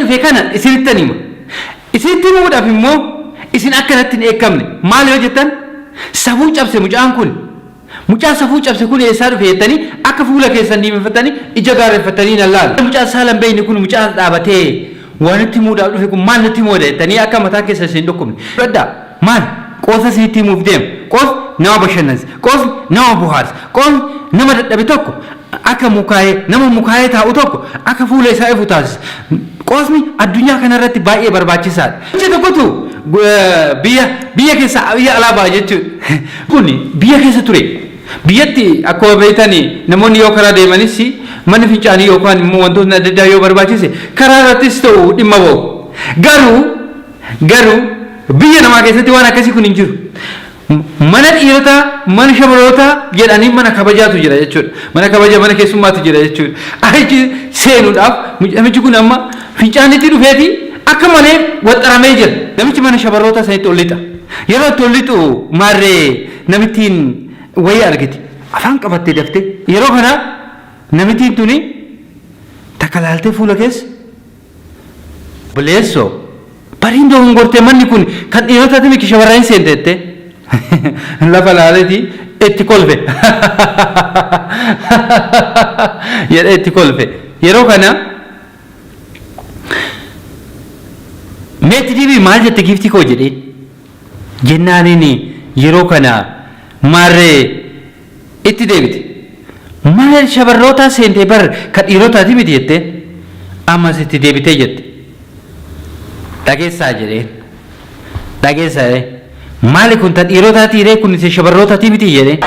dhufe kana isinittan hima. Isinitti himuudhaaf immoo isin akka natti hin dheekkamne. Maal yoo jettan safuu cabse mucaan kun. Mucaa safuu cabse kun eessaa dhufe jettanii akka fuula keessan diimeffattanii ija gaarreeffattanii na laalu. Mucaan saala hin beekne kun mucaan dhaabatee waa nutti himuudhaaf dhufe kun maal nutti himuu jettanii akka mataa keessan isin hin dhukkubne. Fudhadhaa. Maal? Qoosa isinitti himuuf deema. Qoosni nama bashannansiisa. Qoosni nama bohaarsa. Qoosni nama dadhabe tokko akka mukaa'ee nama mukaa'ee taa'u tokko akka fuula isaa ifu taasisa. Qoosni addunyaa kanarratti baay'ee barbaachisaadha. Namicha tokkotu biyya biyya keessa biyya alaa ba'a jechuudha. Kun biyya keessa ture. Biyyatti akkuma beektan namoonni yoo karaa deemanis manni fincaanii yookaan immoo wantootni adda addaa yoo barbaachise karaa irrattis ta'u dhimma ba'u. Garuu garuu biyya namaa keessatti waan akkasii kun hin jiru. Mana dhiirotaa, mana shamarrootaa jedhanii mana kabajaatu jira jechuudha. Mana kabaja, mana keessummaatu jira jechuudha. Achi seenuudhaaf namichi kun amma fincaanitti dhufeeti akka malee waxxaramee jira. Namichi mana shamarrootaa sanitti ol lixa. Yeroo itti ol lixu maarree namittiin wayii argiti. Afaan qabattee daftee. Yeroo kana namittiin tuni takka laaltee fuula keessa Obboleessoo, bariin dogongortee manni kun kan dhiirotaati miti shamarranii seente jettee. Lafa laaleeti itti kolfe. Jedhee itti kolfe. Yeroo kana meetti dibii maal jette giiftii koo jedheen. Jennaaniin yeroo kana maarree itti deebite. Mana shamarrootaa seente bar ka dhiirotaati miti jetteen. Ammas itti deebitee jette. Dhageessaa jedheen. Dhageessaa jedheen. Maali kun ta dhiirotaatii ree kun isa shamarrootaatii miti jedheen.